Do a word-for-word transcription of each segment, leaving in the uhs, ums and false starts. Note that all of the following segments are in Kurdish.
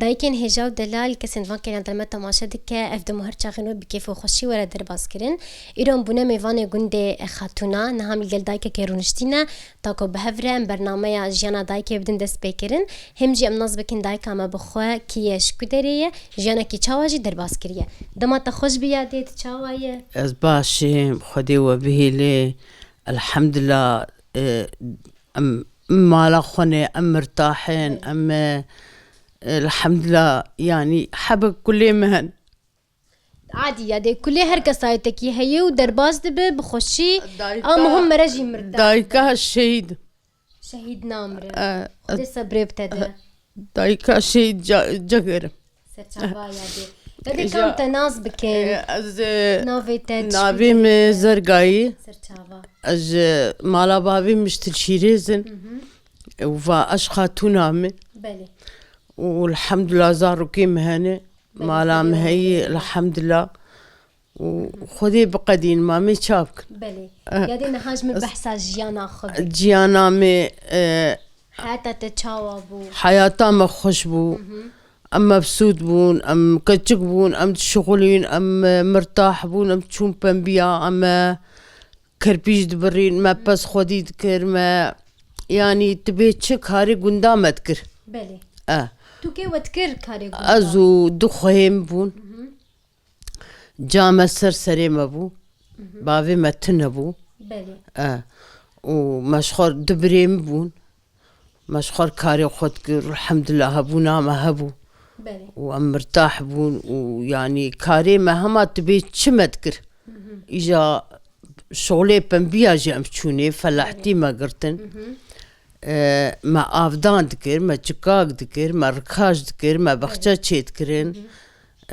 Dayikên hêja û delal, kesên van kêlan derme temaşe dike, ev dem û her çaxên we bi kêf û xweşî were derbas kirin. Îro em bûne mêvanê gundê Xatûna, niha em li gel dayikekê rûniştîne, ta ku bi hev re em bernameya jiyana dayikê bidin destpêkirin. Hêm jî em nas bikin dayika me bi xwe kî ye, ji ku derê ye, jiyanekî çawa jî derbas kiriye. Dema te xweş bi yadê, tu çawa ye? Ez baş im, Xwedê we bihêle. Elhamdulillah, e, em, em mala xwe ne, em mirtah in, em, e, elhamdulillah, yanî hebek kulê me hen. Adî ya dê kulê her kesayê tekî heye û derbas dibe bi xweşî. Dayika, a muhim mere jî mirtah. Dayika şehîd. Şehîd namire. E, Xwedê sebrê bi te de. Dayika şehîd ca-, cagerim. Serçava ya dê. Te dê kam te nas bike. E, ez, e, navê te, navê min Zergayî. Serçava. Ez, e, mala bavê min ji Tilşîrêz in. Hı hı. Û va ez Xatûna me. Belê. Û elhamdulillah zarokê min hene. Belê, mala min heyî, elhamdulillah. Û Xwedê biqedîn, ma me ça bikin? Belê. Eh. Ya dê niha ji min behsa jiyana xwe bike. Jiyana me, eh, heyata te çawa bû? Heyata me xweş bû. Hı hı. Em mebsût bûn, em keçik bûn, em dişixulîn, em, eh, mirtah bûn, em çûn pembiya, em, eh, kerpîç dibirîn, me pez xwedî dikir, me, yanî, tibê çi karê gunda me dikir. Belê. Eh. Tu kê we dikir karê gunda? Ez û du xwehê min bûn. Hı hı. Ca me ser serê me bû. Hı hı. Bavê me tune bû. Belê. E, û me ji xwe du birê min bûn. Me ji xwe karê xwe dikir, elhamdulillah hebûna me hebû. Belê. Û em mirtah bûn û yanî karê me hema tibê çi me dikir. Hı hı. Îja şolê pembiya jî em çûnê, felahtî me girtin. Hı hı. E, me avdan dikir, me çikak dikir, me rikaş dikir, me bexçe çê dikirin. Hı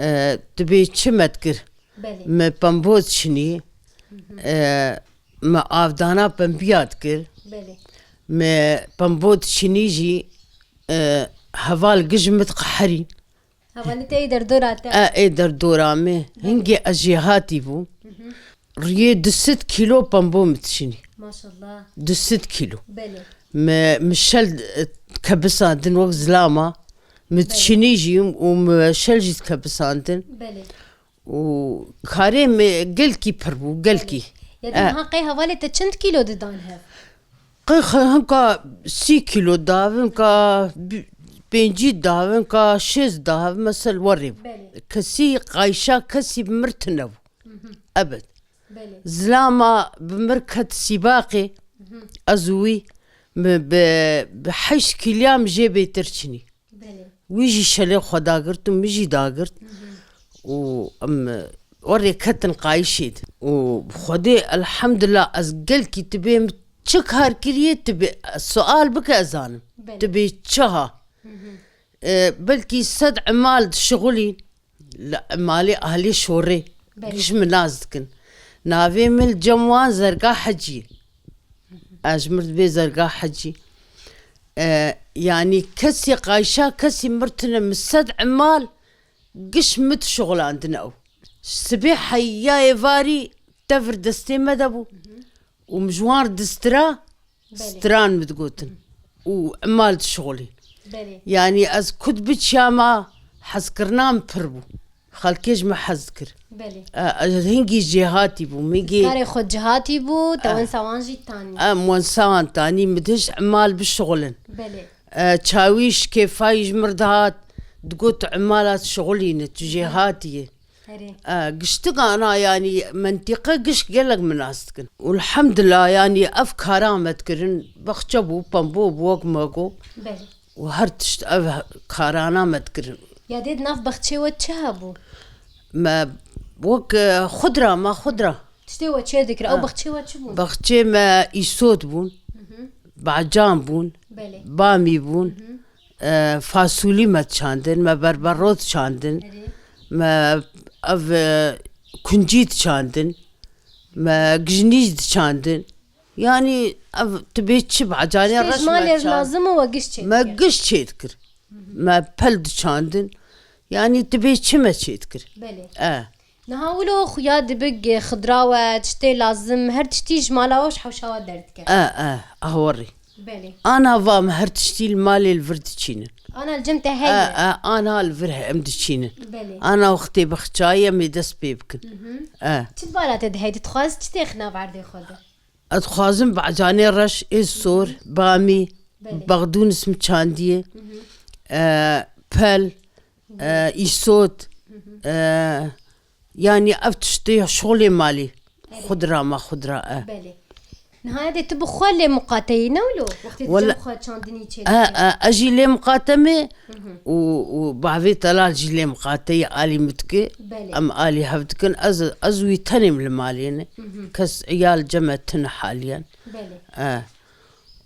hı. E, tu bê çi me dikir? Belê. Me pembo dişinî. Hı hı. E, me avdana pembiya dikir. Belê. Me pembo dişinî jî, e, heval gij min diqeherî. Hevalê te yê derdora te? E, ê derdora me. Belê. Hingê ez jêhatî bû. Hı hı. Riyê du sed kîlo pembo min dişinî. Maşallah. Du sed kîlo. Belê. Me, mi şel, e, kebisandin wek zilama. Mi, belê, dişinî jî û mi şel jî dikebisandin. Belê. Û karê me gelkî pir bû, gelkî. Belê. Ya dê, e, niha qey hevalê te çend kîlo didan hev? Qey xe-, hinka sî kîlo dav, hinka bi-, pêncî dav, hinka şêst dav, mesel werê bû. Belê. Kesî qayşa kesî bi mir tune bû. Hı hı. Ebed. Belê. Zilama bi mir ket sîbaqê, hı hı, ez û wî bi, bi, bi heşt kîlya min jê bêtir çinî. Belê. Wî jî şelê xwe dagirt û min jî dagirt. Hı hı. Û em, e, werê ketin qayişê de. Û Xwedê elhamdulillah ez gelkî tibê min çi kar kiriye tibê, sual bike ez zanim. Belê. Tibê çi ha? Hı hı. E, belkî sed emal dişixulîn. Li malê ahlê şorê. Belê. Giş min nas dikin. Navê min li cem wan Zerga Hecî. Ez ji mir dibê Zerga Hecî. E, yanî kesî qayşa kesî mir tune, min sed emal giş min dişuxulandin ew. Sibê heya êvarî tevir destê me de bû. Hı hı. Û min ji wan re distira, belê, stran min digotin. Û emal dişuxulîn. Belê. Yanî ez ku dibiçiyama hezkirina min pir bû. Xelkê ji min hez dikir. Belê. E, ez hingî jêhatî bûm, hingî. Karê xwe cihatî bû, te, e, wensa wan jî tanî. Em wensa wan tanî, min dihişt emal bişuxulin. Belê. E, çawî ji kêfayî ji mir dihat, digot tu emala dişuxulîne, tu jêhatî yê. Herê. E, giştik ana, yanî mentîqe giş gelek min nas dikin. Û elhamdulillah, yanî ev kara me dikirin, baxçe bû, pembo bû, wek me got. Belê. Û her tişt ev karana me dikirin. Ya dê di nav baxçê we çi hebû? Me wek, e, xudra, ma xudra. Tiştê we çêr dikir, ew, ha, baxçê we çi bûn? Baxçê me îsot bûn, hı hı, bacan bûn, belê, bamî bûn. Hı hı. E, fasulî me diçandin, me berberot diçandin, herê, me ev, e, kuncî diçandin, me gijnî diçandin. Yanî ev tibê çi bacanê reş me çand. Tiştê ji malê lazim û we giş çê dikir. Me giş çê dikir. Hı hı. Me pel diçandin. Yanî tibê çi me çê dikir. Belê. E. Niha wilo xuya dibik, e, xidra we, tiştê lazim, her tiştî ji mala we, ji hewşa we derdikeve. E, e, ahwarî. Belê. Ana va me her tiştî li malê li vir diçînin. Ana li cem te heye. E, e, ana li vir he, em diçînin. Belê. Ana wextê bixçayî em ê dest pê bikin. E. Çi di bala te de heye? Tu dixwazî çi têxî nav erdê xwe de? Ez dixwazim bacanê reş, ê sor, bamî, Belê. Bexdûnis min çandiye, e, pel, e, îsot, e, yanî ev tiştê şolê malî. Erê. Xudra ma xudra, e. Belê. Niha dê tu bi xwe lê miqate yî, ne wilo? Wextê tu Wala- cem xwe çandinî çê E, dikî. e, ez jî lê miqate me û, û bavê Telal jî lê miqate yî alî min dike. Belê. Em alî hev dikin. Ez, ez wî tenê li malê ne. Kes iyal cem me tune haliyen. Belê. E.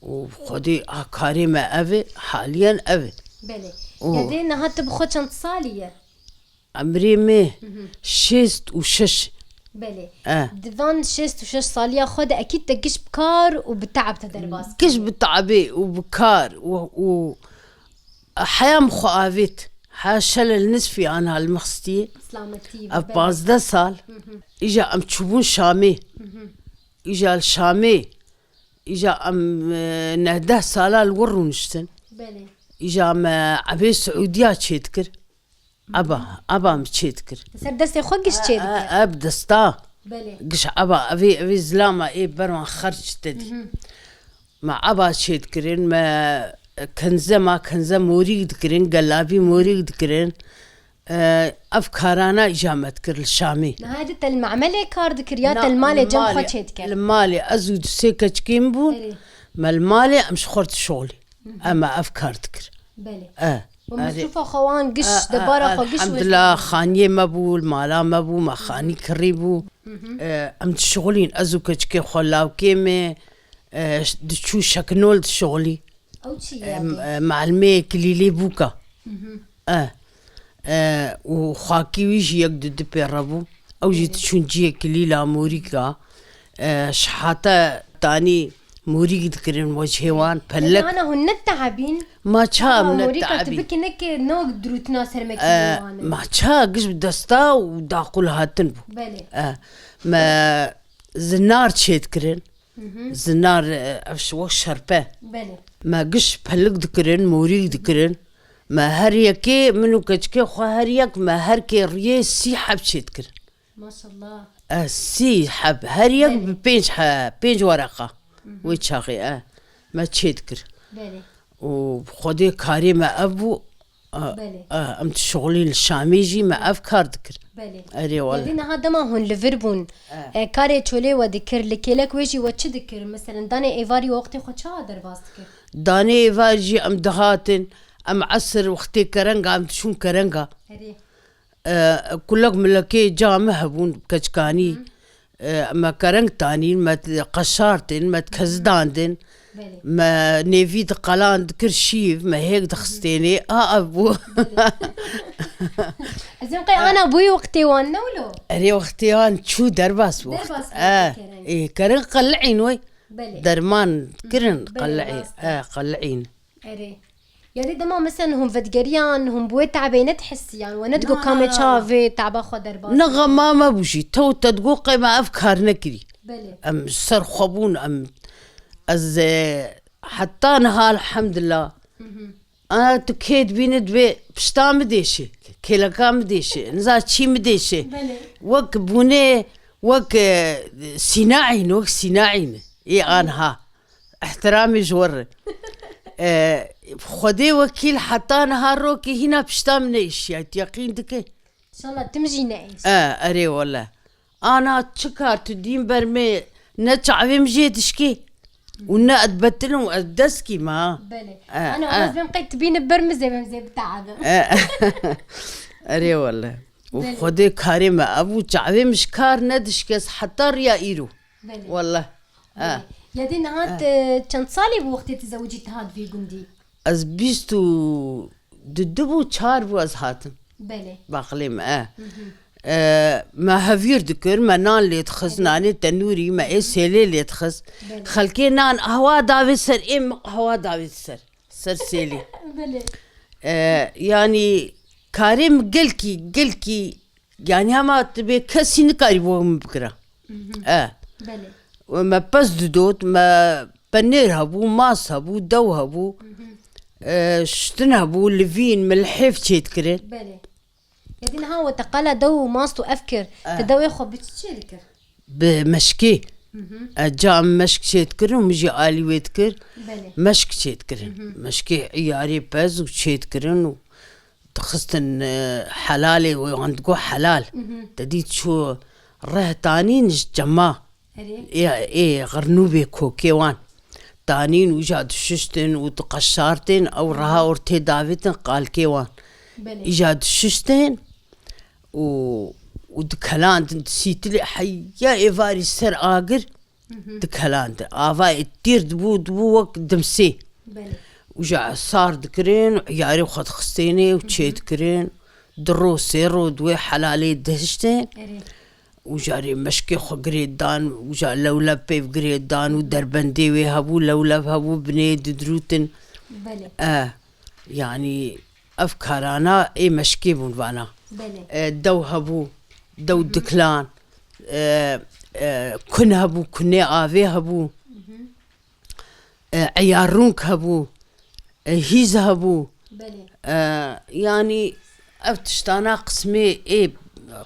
Û xwedê a karê me ev e, haliyen ev e. Belê. Û Ya dê niha tu bi xwe çend salî ye? Emrê me şêst û şeş. Belê. E. Di van şêst û şeş saliya xwe de ekîd te giş bi kar û bi teab te derbas Giş kiriye. bi teabê û bi kar û, û heya min xwe avêt. Heya şele li nisfî ana li min xistiyê. Silametî, Ev belê. pazdeh sal. Îja em çûbûn Şamê. Îja li Şamê. Îja em, e, nehdeh sala li wir rûniştin. Belê. Îja me ebê Siûdiya çêdikir. Eba, eba min çêdikir. Ser destê xwe giş çêdikir. E, e, e, bi desta. Belê. Giş eba, evê, evê zilama ê berwan xerç te dî. Me eba çêdikirin, me kenze ma kenze morîk dikirin, gelabî morîk dikirin. E, ev karana îca me dikir li Şamê. Niha di te li me'melê kar dikir ya Na, te li malê li cem xwe malê, çêdikir? Li malê ez û du sê keçikê min bûn. Erê. Me li malê em ji xwe re dişolî. Em me ev kar dikir. Belê. E, Û erê. misrûfa xwe wan giş E, e, debara xwe giş wê elhamdulillah, dikir. xaniyê me bû, li mala me bû, me xanî kirî bû. E, em dişixulîn, ez û keçikê xwe lawkê me, e, ş-, diçû şekinol dişixulî. Ew çi ye? E, m-, e, me'limê kilîlê bûka. E, e, û xakî wî jî yek du du pê re bû. Ew jî diçûn ciyê kilîla morîka. E, şihata tanî morîk dikirin wecihê wan, pelek. Ana hûn ne te'ebîn? Ma ça em ne te'ebîn? Morîka tu bikî neke ne wek dirûtina ser me E, kilî wan e. ma ça giş bi desta û daqul hatin bû. Belê. E, me zinar çêdikirin. Zinar, e, ev şi wek şerpe. Belê. Me giş pelik dikirin, morîk dikirin. Me her yekê, min û keçikê xwe her yek, me her kê riyê sî heb çêdikirin. Maşallah. E, sî heb, her yek Belê. bi pênc he-, pênc wereqa. Wê çaxê, e, me çêdikir. Belê. Û xwedê karê me ev bû, A, Belê. a, em dişixulîn li Şamê jî me ev kar dikir. Belê. Erê wele. Yadî niha dema hûn li vir bûn, E. e, karê çolê we dikir, li kêlek wê jî we çi dikir? Meselen, danê êvarî we wextê xwe çawa derbas dikir? Danê êvar jî em dihatin, em esir wextê kerenga, em diçûn kerenga. Erê. E, kulek milekê ca me hebûn, keçkanî. E, me kereng tanîn, me t-, qeşar tên, me kezidandin. Belê. Me nêvî diqeland, dikir şîv, me hêk dixistênê. A, ev bû. Belê. Ez ê qey ana bûyî wextê wan ne wilo? Erê, wextê wan çû derbas bû. Derbas bû E, kereng. ê, kereng qeli'în wey. Belê. Derman kirin Belê, qeli'î. rast e. E, qeli'în. Erê. Ya dê dema mesela hûn vedgeriyan, hûn bi wê te'bê nedihisiyan, we nedigot Na, kamê na, na, çawa na. vê te'ba xwe derbas Niha bikin? ma me bû jî, tew te digot qey me ev kar nekirî. Belê. Em ji ser xwe bûn, em, ez, e, heta niha elhamdulillah. A, tu kê dibînî dibê pişta min dêşê, kêleka min dêşê, niza çî min dêşê. Belê. Wek bûnê, wek, e, sînaîn, wek sînaîn. Ê anha. Ehtiramê ji we re. E, Xwedê wekîl heta niha rokê hîna pişta min neîşiya, tu yeqîn dike? Înşallah tim jî neîş. E, erê wele. Ana çi kar tu dîn ber me ne çavê min jê dişkê û ne ez betilin û ez deskî me ha. Belê. E, Ana e. ez bêm qey tu bîne ber min zê bêm zê bite'ebim. E, erê wele. Û Belê. Xwedê karê me ev û çavê min ji kar nedişke ez heta riya îro. Belê. Wele. Belê. E. Yadî niha E. te çend salî bû wextê tu zewicî tu hat vî gundî? Ez bîst û du bû, çar bû ez hatim. Belê. Baqilê me, e. E, me hevîr dikir, me nan lê dixist, Belê. nanê tenûrî, me ê sêlê lê dixist. Belê. Xelkê nan hewa davê ser, ê min hewa davê ser. Ser sêlê. Belê. E, yanî karê min gelkî, gelkî, yanî hema tu bê kesî nikarî bo min bikira. E. Belê. Û me pez didot, me penêr hebû, mas hebû, dew hebû. E, şiştin hebû, livîn, milhêf çêdikirin. Belê. Yadî niha we te qala dew û mast û ev kir. E. Te dewê xwe bi çi çêdikir? Bi meşkê. Hı hı. E, ca em meşk çêdikirin û min jî alî wê dikir. Belê. Meşk çêdikirin. Hı hı. Meşkê iyarê pez û çêdikirin û dixistin, e, helalê wê, wan digot helal. Hı hı. Te dît çû reh tanîn ji cema. Erê. Ê, ê, xirnûbê kokê wan. Tanîn û îja dişiştin û dixeşartin, ew reha ortê davêtin qalkê wan. Belê. Îja dişiştin û, û dikelandin, disîtilê heya êvarî ser agir, Hı hı. Dikelandin. Avayê tîr dibû, dibû wek dimsê. Belê. Û ja sar dikirin, iyarê xwe dixistênê û Hı hı. çêdikirin. Du ro, sê ro, di wê helalê dihiştin. Erê. Û jarê meşkê xwe girê dan, û ja lewlev pêv girê dan û derbendê wê hebû, lewlev hebû, binê didirûtin. Belê. E, yanî ev karana ê meşkê bûn vana. Belê. E, dew hebû, dew Hı hı. dikilan, e, e, kun hebû, kunê avê hebû. Hı hı. E, eyarrûnk hebû, e, hîz hebû. Belê. E, yanî ev tiştana qismê ê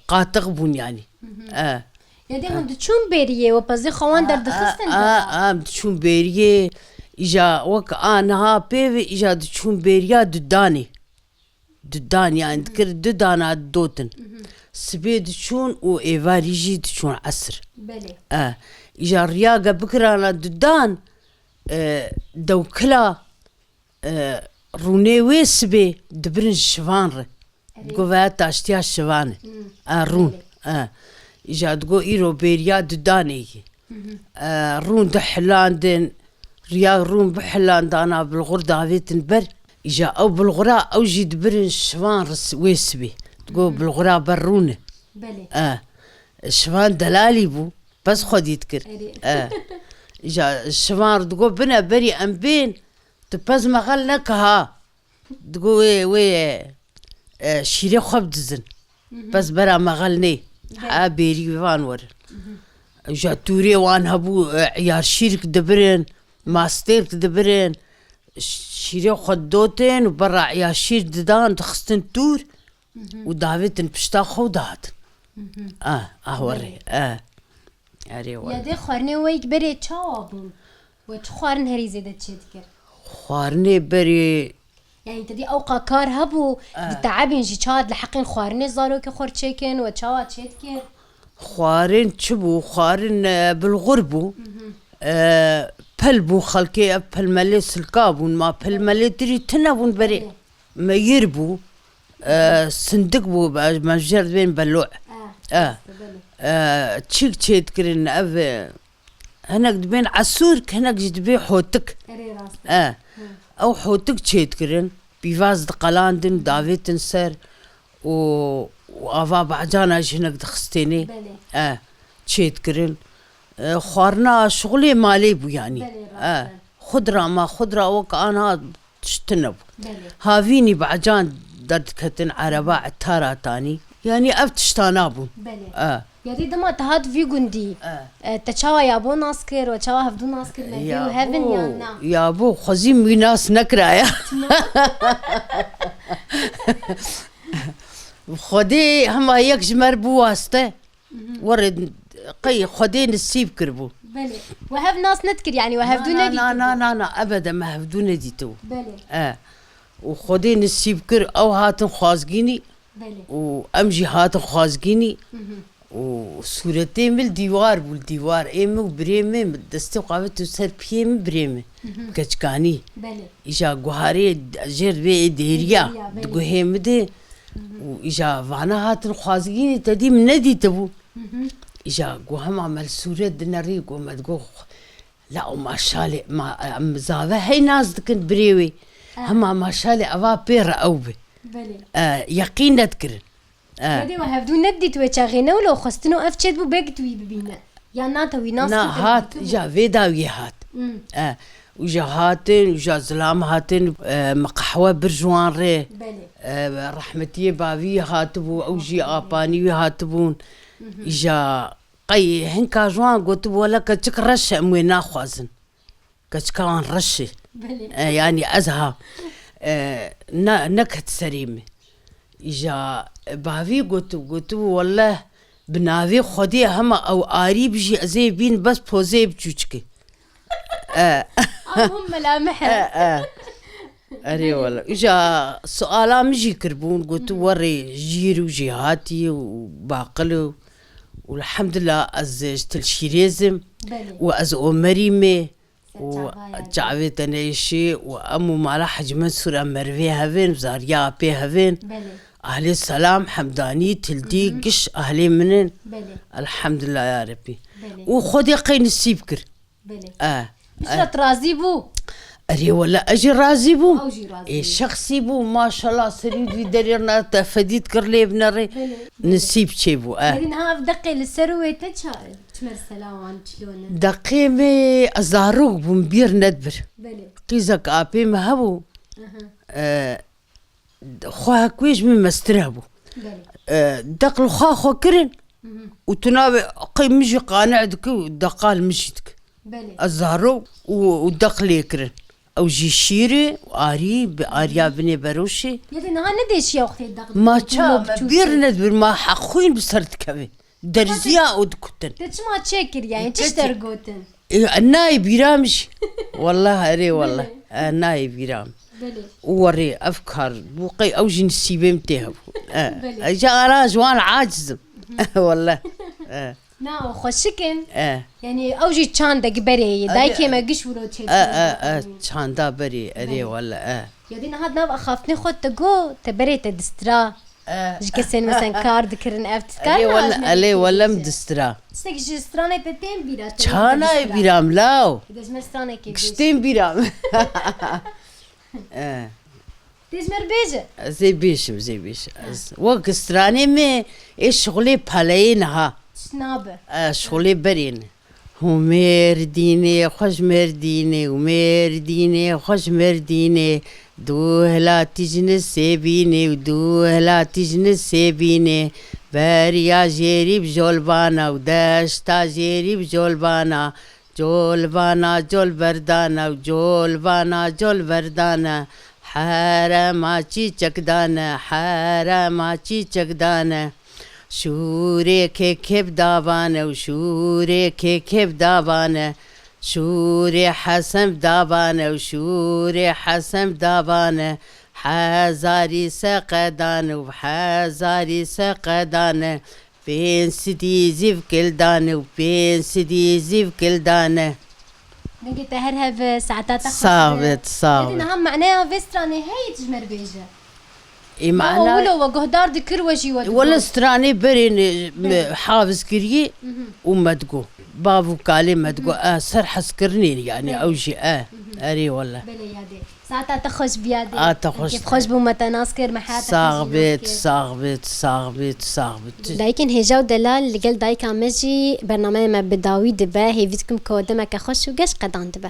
qatix bûn yanî. Hı hı. E. Ya dê hûn diçûn bêriyê, we pezê xwe wan A, derdixistin a, dera? A, em diçûn bêriyê, îja wek a niha pê ve, îja diçûn bêriya dudanê. Dudan, yani, Hı hı. dikir dudana didotin. Hı hı. Sibê diçûn û êvarî jî diçûn esir. Belê. E, îja riya ge bikirana dudan, e, dewkila, e, rûnê wê sibê dibirin ji şivan re. Erê. Digo veya taştiya şivan e. Hı. E, rûn. Belê. E. Îja digo îro bêriya dudanê ye. Hı hı. E, rûn dihilandin, riya rûn bihilandana bilxur davêtin ber. Îja ew bilxura ew jî dibirin şivan ris-, wê sibê. Digo Hı hı. bilxura ber rûn e. Belê. E, şivan delalî bû, pez xwedî dikir. Erê. E. Îja şivan digo bine berî em bên, tu pez mexel neke ha. Digo wê, wê, e, şîrê xwe bidizin. Hı hı. Bes bera mexel nê. Belê. Ha bêrî van werin. Hı hı. Ja tûrê wan hebû, e, eyar şîrk dibirin, mastêrk dibirin. Şîrê xwe didotin û bera eyar şîr didan, dixistin tûr Hı hı. û davêtin pişta xwe û dihatin. Hı hı. Ah, ah werê. Belê. Eh. Erê wele. Ya dê xwarinê we yek berê çawa bûn? We çi xwarin herî zêde çêdikir? Xwarinê berê Yani te dî ewqa kar hebû, Eh. diteebîn jî çawa li heqên xwarinê zarokê xwe çêkin we çawa çêdikir? Xwarin çi bû? Xwarin, e, bilxur bû. Hı hı. E, pel bû xelkê, ev pelmelê silka bûn. Ma pelmelê tirî tune bûn berê. Belê. Meyir bû, e, sindik bû, be-, me ji jêr dibên belo'e. Ah, E, rast e, belê. e, çîk çêdikirin, ev, e, hinek dibên esûrk, hinek jî dibê hotik. Erê, rast e. E, Hı. ew hotik çêdikirin, pîvaz diqelandin, davêtin ser û, û ava bahcana jî hinek dixistênê. Belê. E, çêdikirin. E, xwarina şixulê malê bû yanî. Belê, rast E, e. xudra ma, xudra wek ana tişt tune bû. Belê. Havînî bacan derdiketin ereba etara tanî. Yanî ev tiştana bûn. Belê. E. Yadî dema te hat vî gundî, E. e, te çawa yabo nas kir we çawa hevdû nas kir, me vê û hevin yan na? Yabo, xwezî wî nas nekiraya. Xwedê hema yek ji me re biwaste. Mhm. Were qey Xwedê nisîb kiribû. Belê. We hev nas nedikir, yanî we hevdû Na, na, nedîtibû? na, na, na, na, ebede me hevdû nedîtibû. Belê. E. Û Xwedê nisîb kir, ew hatin xwazgînî Belê. û em jî hatin xwazgînî Mhm. û sûretê min li dîwar bû, li dîwar. Ê min û birê min, destê xwe avêt û ser piyê min birê min. Mhm. Keçkanî. Belê. Îja guharê jêr vê ê dêriya, Dêriya, belê. di guhê min de. Mhm. Û îja vana hatin xwazgînî te dî min nedîtibû. Mhm. Îja got, hema me li sûret dinerî, got, me digot, la û maşalê, ma, em zave hey nas dikin birê wê. Ah. Hema maşalê eva pê re ew bi. Belê. E, yeqîn nedikirin. E. Kedê we hevdû nedît wê çaxê ne wilo xwestin û ev çêt bû bek tu wî bibîne. Ya na te wî nas Na, kir, hat, dîtibû. Ja vê dawiyê hat. Hmm. E. Û ja hatin, û ja zilam hatin, e, me qehwe bir ji wan rê. Belê. E, rehmetiyê bavî hatibû, ew jî Rehmetiyê. apanî wî hatibûn. Mhm. Îja qey hinka ji wan gotibû, wele keçik reş e, em wê naxwazin. Keçika wan reş e. Belê. E, yanî ez ha. e, ne, neket serê min. Îja bavî got, got, welleh bi navê Xwedê hema ew arî bijî, ez ê bîn bes pozê bi çûçikê. E. Allahümme la mehe. E, e. Erê wele. Îja suala min jî kirbûn, got, werê jîr û jêhatî û baqil û, û elhamdulillah ez ji Til Şîrêz im. Belê. Û ez Omerî me. Û çavê te neyşî û em û mala Hecî Mensûra merivê hevên, zariya apê hevên. Belê. Ahlê selam, hemdanî, tildî, giş ahlê min in. Belê. Elhamdulillah ya Rebbî. Belê. Û Xwedê qey nisîb kir. Belê. E. Nusret razî bû. Erê wele ez jî razî bûm. Ew jî razî Ê bû. Şexsî bû, maşallah, serî vî derê rina te fedî dikir lê binerê. Belê. Nisîb çêbû, e. Herî niha ev deqê li ser wê te ça-, çi mesela wan çilo ne? Deqê me ez zarok bûm, bîr nedibir. Belê. Qîzek apê me hebû. Aha. E, xwe hek wê ji min mestir hebû. Belê. E, deq li xwe xwe kirin û tu navê qey min jî qane dike û deqa li min jî dike. Belê. Ez zaro û, û deq lê kirin. Ew jî şîrê û arî, bi ariya binê beroşê. Yedê niha nedêşiya wextê deq Ma dike, ça, tu me biçû bîr çi? Nedibir, ma heqxwîn bi ser dikeve. Derziya û dikutin. Te çima çêkir yani? Çi ji te re gotin? E, nayê bîra min jî. Wallah, erê wallah. Belê. E, nayê bîra min. Belê. Û werê ev kar bû, qey ew jî nisîbê min tê hebû. E, Belê. Ez jî ara ji wan aciz im. Wallah. E. Na, ew xweşik in. E. Yani ew jî çandek berê ye. Erê, Dayikê me giş wiro çê E, e, e, çanda berê, erê Belê. Wallah, e. Ya dî niha di nav axaftinê xwe te got, te berê te distira. E. Ji kesên mesela kar dikirin, ev tikar Elê wele, elê wele min distira. Tiştek ji stranê te tên bîra, te Ça nayê bîra min law? De ji me stranekê bêj. Kiştên bîra min. E. Tê ji me re bêje. Ez ê bêjim, ez ê bêjim. Ez, wek stranê me ê şixulê paleyê niha. Tişt nabe. E, şixulê berê ne. Hû Mêrdînê, xwe ji Mêrdînê û Mêrdînê, xwe ji Mêrdînê, du hila tîjine sêbînê û du hila tîjine sêbînê, beriya jêrî bi jolbana û deşta jêrî bi jolbana, colbana, colberdana û colbana, colberdana, herema çîçekdane, herema çîçekdane. Şûrê kêkê bi davane û şûrê kêkê bi davane. Şûrê Hesen bi davane û şûrê Hesen bi davane. Hezarî seqedane û hezarî seqedane. Pênc sidî zîv kildane û pênc sidî zîv kildane. Dengê te her hev, saeta te xweş Sax be. Bit, sax Êdî bit. Niha maneya vê stranê heye tu ji me re bêje. Ê, Baba mana wilo we guhdar dikir, we jî we Wele digot. Stranê berê ne, me hafiz kiriye û me digo. Bav û kalê me digo, e, ser hezkirinê yani, ew jî, e, erê wele. Belê yadê. Saeta te xweş biyadê. A te xweş. Kêf xweş bû me te nas kir, me heta Sax bit, sax bit, sax bit, sax bit. Dayikên hêja û delal li gel dayika me jî bernameya me bi dawî dibe. Hêvî dikim ku demeke xweş û geş qedan dibe.